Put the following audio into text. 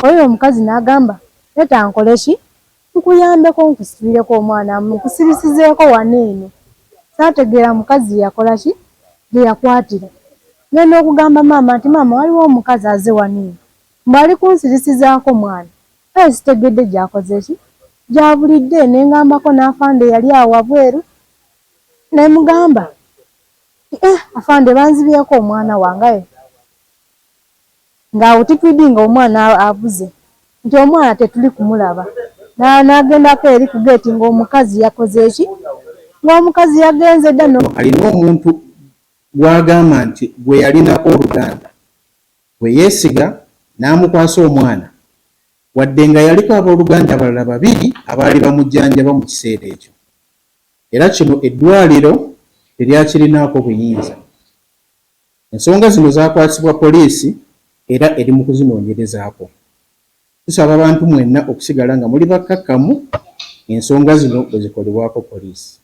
Oyo omukazi n'agamba, leeta nkole ki? Nkuyambeko nkusitulireko omwana nkusirisizeeko wano eno. Saategeera mukazi yakola ki? Gye yakwatira. Ngenda okugamba maama nti maama waliwo omukazi aze wano eno mbu ali kunsirisizaako mwana. Kale sitegedde gy'akoze ki? Gy'abulidde. Ne ngambako n'afande eyali awo wabweru ne mugamba nti eh afande banzibyeko omwana wange aye ng'awo titwidi nga omwana abuze nti omwana tetuli kumulaba. N'agendako eri ku geeti ng'omukazi yakoze ki? Ng'omukazi yagenze dda. Alina omuntu gw'agamba nti gwe yalinako oluganda gwe yeesiga n'amukwasa omwana wadde nga yaliko abooluganda abalala babiri abaali bamujjanjaba mu kiseera ekyo era kino eddwaaliro teryakirinaako buyinza. Ensonga zino zaakwasibwa poliisi era eri mu kuzinoonyerezaako. Tusaba abantu mwenna okusigala nga muli bakkakkamu ensonga zino bwe zikolebwako poliisi.